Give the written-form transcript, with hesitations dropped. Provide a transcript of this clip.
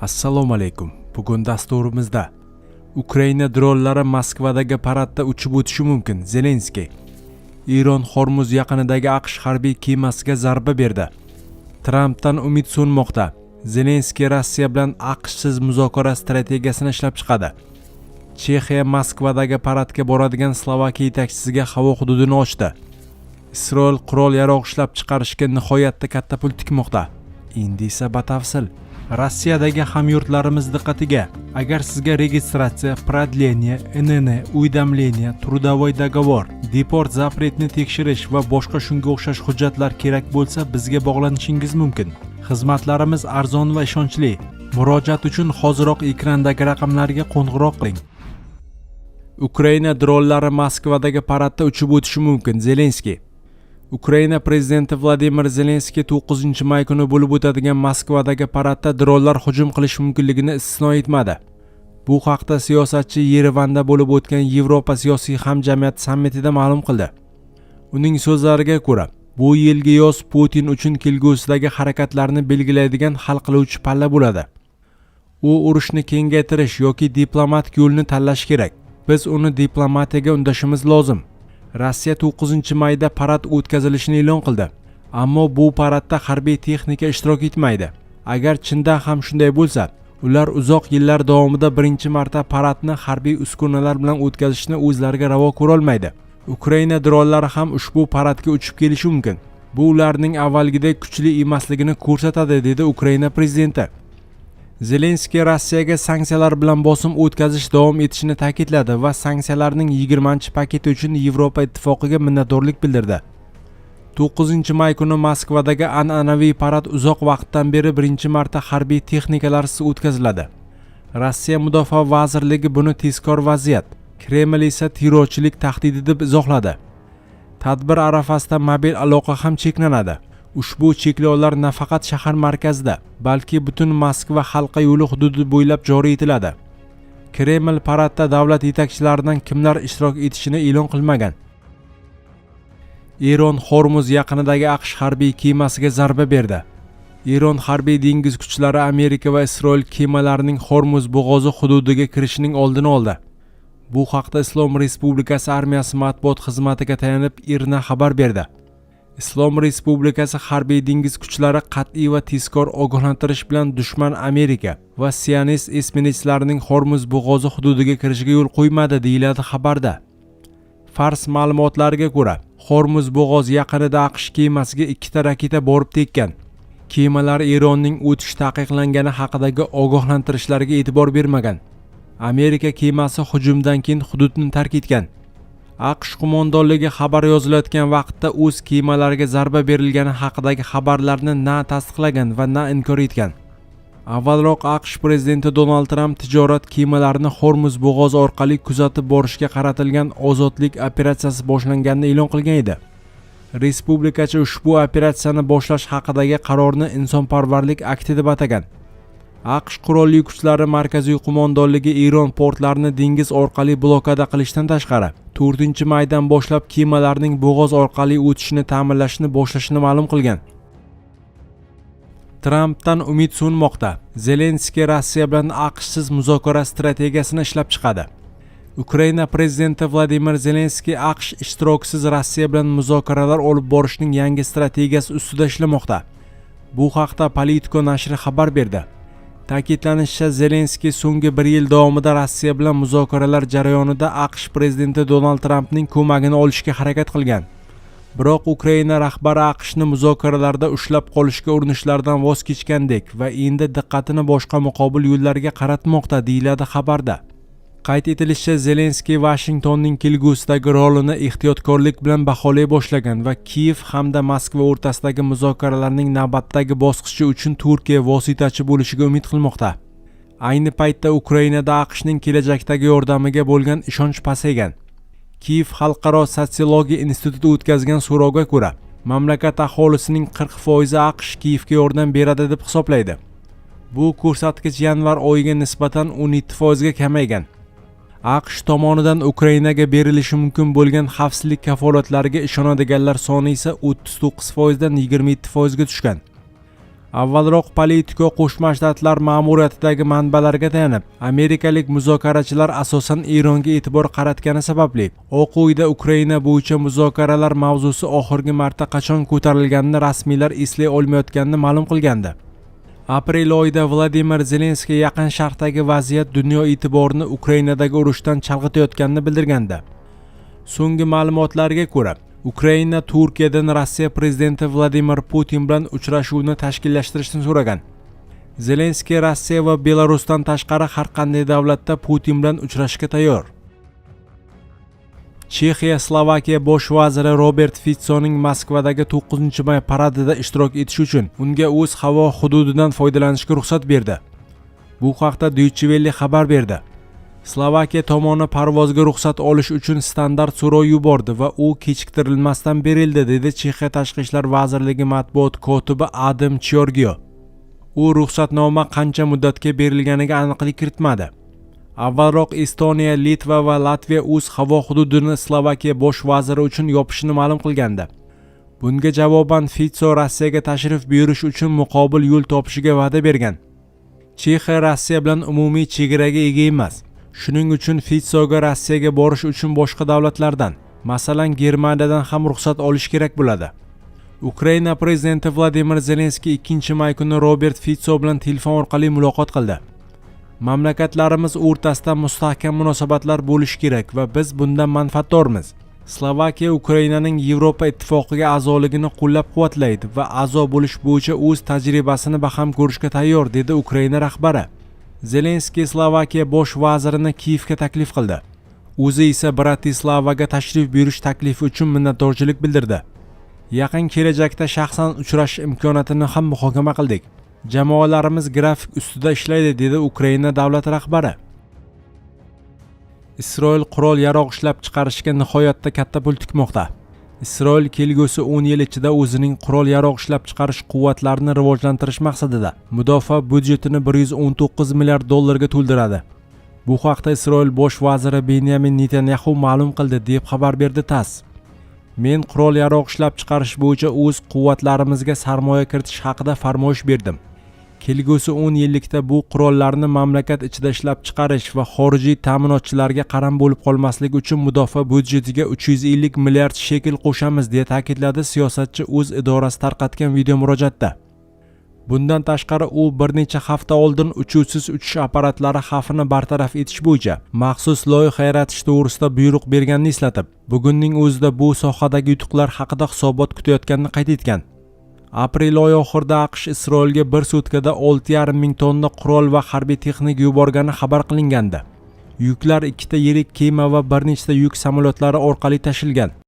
Assalomu alaykum. Bugun dasturimizda Ukraina dronlari Moskvadagi paradda uchib o'tishi mumkin. Zelenskiy. Eron Hormuz yaqinidagi AQSh harbiy kemasiga zarba berdi. Trampdan umid so'nmoqda. Zelenskiy Rossiya bilan AQShsiz muzokara strategiyasini ishlab chiqadi. Chexiya Moskvadagi paradga boradigan Slovakiya yetakchisiga havo hududini ochdi. Isroil qurol-yarog' ishlab chiqarishga nihoyatda katta pul tikmoqda. Endi esa batafsil. Rossiyadagi hamyurtlarimiz diqqatiga: agar sizga registratsiya, продление, ИНН, уведомление, трудовой договор, депорт запрет ni tekshirish va boshqa shunga o'xshash hujjatlar kerak bo'lsa, bizga bog'lanishingiz mumkin. Xizmatlarimiz arzon va ishonchli. Murojaat uchun hoziroq ekrandagi raqamlarga qo'ng'iroq qiling. Ukraina dronlari Moskvadagi paradda uchib o'tishi mumkin. Zelenskiy. Ukraina prezidenti Vladimir Zelenskiy 9 may kuni bo'lib o'tadigan Moskvadagi paradda dronlar hujum qilishi mumkinligini istisno etmadi. Bu haqda siyosatchi Yerevanda bo'lib o'tgan Yevropa siyosiy hamjamiyati sammitida ma'lum qildi. Uning so'zlariga ko'ra, bu yilgi yoz Putin uchun kelgusidagi harakatlarni belgilaydigan hal qiluvchi palla bo'ladi. U urushni kengaytirish yoki diplomatik yo'lni tanlashi kerak. Biz uni diplomatiyaga undashimiz lozim. Rossiya 9 mayda parad o'tkazilishini e'lon qildi. Ammo bu paradda harbiy texnika ishtirok etmaydi. Agar chindan ham shunday bo'lsa, ular uzoq yillar davomida birinchi marta paradni harbiy uskunalar bilan o'tkazishni o'zlariga ravo ko'rolmaydi. Ukraina dronlari ham ushbu paradga uchib kelishi mumkin. Bu ularning avvalgidek kuchli emasligini ko'rsatadi, dedi Ukraina prezidenti. Zelenskiy Rossiyaga sanksiyalar bilan bosim o'tkazish davom etishini ta'kidladi va sanksiyalarning 20-paketi uchun Yevropa Ittifoqiga minnatdorlik bildirdi. 9 may kuni Moskvadagi an'anaviy parad uzoq vaqtdan beri birinchi marta harbiy texnikalarsiz o'tkaziladi. Rossiya Mudofaa vazirligi buni tezkor vaziyat, Kreml esa terrorchilik tahdidi deb izohladi. Tadbir arafasida mobil aloqa ham cheklanadi. Ushbu cheklovlar nafaqat shahar markazida, balki butun Moskva halqa yo'li hududi bo'ylab joriy etiladi. Kreml paradda davlat yetakchilaridan kimlar ishtirok etishini e'lon qilmagan. Eron Hormuz yaqinidagi AQSh harbiy kemasiga zarba berdi. Eron harbiy dengiz kuchlari Amerika va Isroil kemalarining Hormuz bo'g'ozi hududiga kirishining oldini oldi. Bu haqda Islom Respublikasi armiyasi matbuot xizmatiga tayanib IRNA xabar berdi. Islom Respublikasi harbiy dengiz kuchlari qat'iy va tezkor ogohlantirish bilan dushman Amerika va sionist esminetslarining Hormuz bo'g'ozi hududiga kirishiga yo'l qo'ymadi, deyiladi xabarda. Fars ma'lumotlariga ko'ra, Hormuz bo'g'ozi yaqinida AQSh kemasiga ikkita raketa borib tekkan. Kemalar Eronning o'tish taqiqlangani haqidagi ogohlantirishlarga e'tibor bermagan. Amerika kemasi hujumdan keyin hududni tark etgan. AQSh qo'mondonligi xabar yozilayotgan vaqtda o'z kemalariga zarba berilgani haqidagi xabarlarni na tasdiqlagan va na inkor etgan. Avvalroq AQSh prezidenti Donald Tramp tijorat kemalarini Hormuz bo'g'ozi orqali kuzatib borishga qaratilgan ozodlik operatsiyasi boshlanganini e'lon qilgan edi. Respublikachi ushbu operatsiyani boshlash haqidagi qarorni insonparvarlik akti deb atagan. AQSh qurolli kuchlari markaziy qo'mondonligi Eron portlarini dengiz orqali blokada qilishdan tashqari, 4 maydan boshlab kemalarning bo'g'oz orqali o'tishini ta'minlashni boshlashini ma'lum qilgan. Trampdan umid so'nmoqda. Zelenskiy Rossiya bilan AQShsiz muzokara strategiyasini ishlab chiqadi. Ukraina prezidenti Vladimir Zelenskiy AQSh ishtirokisiz Rossiya bilan muzokaralar olib borishning yangi strategiyasi ustida ishlamoqda. Bu haqda Politico nashri xabar berdi. Ta'kidlanishicha, Zelenskiy so'nggi bir yil davomida Rossiya bilan muzokaralar jarayonida AQSh prezidenti Donald Trampning ko'magini olishga harakat qilgan. Biroq Ukraina rahbari AQShni muzokaralarda ushlab qolishga urinishlardan voz kechgandek va endi diqqatini boshqa muqobil yo'llarga qaratmoqda, deyiladi xabarda. Qayd etilishicha, Zelenskiy Vashingtonning kelgusidagi rolini ehtiyotkorlik bilan baholay boshlagan va Kiyev hamda Moskva o'rtasidagi muzokaralarning navbatdagi bosqichi uchun Turkiya vositachi bo'lishiga umid qilmoqda. Ayni paytda Ukrainada AQShning kelajakdagi yordamiga bo'lgan ishonch pasaygan. Kiyev xalqaro sotsiologiya instituti o'tkazgan so'rovga ko'ra, mamlakat aholisining 40% AQSh Kiyevga yordam beradi deb hisoblaydi. Bu ko'rsatkich yanvar oyiga nisbatan 17% ga kamaygan. AQSh tomonidan Ukrainaga berilishi mumkin bo'lgan xavfsizlik kafolatlariga ishonadiganlar soni esa 39% dan 27% ga tushgan. Avvalroq Politico Qo'shma Shtatlar ma'muriyatidagi manbalarga tayanib, amerikalik muzokarachilar asosan Eronga e'tibor qaratgani sababli Oq Uyda Ukraina bo'yicha muzokaralar mavzusi oxirgi marta qachon ko'tarilganini rasmiylar eslay olmayotganini ma'lum qilgandi. Aprel oyida Vladimir Zelenskiy Yaqin Sharqdagi vaziyat dunyo e'tiborini Ukrainadagi urushdan chalg'itayotganini bildirgandi. So'nggi ma'lumotlarga ko'ra, Ukraina Turkiyadan Rossiya prezidenti Vladimir Putin bilan uchrashuvni tashkillashtirishni so'ragan. Zelenskiy Rossiya va Belarusdan tashqari har qanday davlatda Putin bilan uchrashishga tayyor. Chexiya Slovakiya bosh vaziri Robert Fitsoning Moskvadagi 9 may paradida ishtirok etish uchun unga o'z havo hududidan foydalanishga ruxsat berdi. Bu haqda Deutsche Welle xabar berdi. Slovakiya tomoni parvozga ruxsat olish uchun standart so'rov yubordi va u kechiktirilmasdan berildi, dedi Chexiya Tashqi ishlar vazirligi matbuot kotibi Adam Chiorgio. U ruxsatnoma qancha muddatga berilganiga aniqlik kiritmadi. Avvalroq Estoniya, Litva va Latviya o'z havo hududini Slovakiya bosh vaziri uchun yopishini ma'lum qilgandi. Bunga javoban Fitso Rossiyaga tashrif buyurish uchun muqobil yo'l topishiga va'da bergan. Chexiya Rossiya bilan umumiy chegaraga ega emas. Shuning uchun Fitsoga Rossiyaga borish uchun boshqa davlatlardan, masalan, Germaniyadan ham ruxsat olish kerak bo'ladi. Ukraina prezidenti Vladimir Zelenskiy 2 may kuni Robert Fitso bilan telefon orqali muloqot qildi. Mamlakatlarimiz o'rtasida mustahkam munosabatlar bo'lishi kerak va biz bundan manfaatdormiz. Slovakiya Ukrainaning Yevropa Ittifoqiga a'zoligini qo'llab-quvvatlaydi va a'zo bo'lish bo'yicha o'z tajribasini baham ko'rishga tayyor, dedi Ukraina rahbari. Zelenskiy Slovakiya bosh vazirini Kiyevga taklif qildi. O'zi esa Bratislavaga tashrif buyurish taklifi uchun minnatdorchilik bildirdi. Yaqin kelajakda shaxsan uchrashish imkoniyatini ham muhokama qildik. Jamoalarimiz grafik ustida ishlaydi, dedi Ukraina davlat rahbari. Isroil qurol yarog' ishlab chiqarishga nihoyatda katta pul tikmoqda. Isroil kelgusi 10 yil ichida o'zining qurol yarog' ishlab chiqarish quvvatlarini rivojlantirish maqsadida mudofaa byudjetini 119 milliard dollarga to'ldiradi. Bu haqda Isroil bosh vaziri Benyamin Netanyaxu ma'lum qildi, deb xabar berdi TASS. Men qurol yarog' ishlab chiqarish bo'yicha o'z quvvatlarimizga sarmoya kiritish haqida farmoyish berdim. Kelgusi 10 yillikda bu qurollarni mamlakat ichida ishlab chiqarish va xorijiy ta'minotchilarga qaram bo'lib qolmaslik uchun mudofaa byudjetiga 350 milliard shekel qo'shamiz, deya ta'kidladi siyosatchi o'z idorasi tarqatgan video murojaatda. Bundan tashqari, u bir necha hafta oldin uchuvchisiz uchish apparatlari xavfini bartaraf etish bo'yicha maxsus loyiha yaratish to'g'risida buyruq berganini eslatib, bugunning o'zida bu sohadagi yutuqlar haqida hisobot kutayotganini qayd etgan. Aprel oyi oxirida AQSh Isroilga bir sutkada 6,5 ming tonna qurol va harbiy texnika yuborgani xabar qilingandi. Yuklar ikkita yirik kema va bir nechta yuk samolyotlari orqali tashilgan.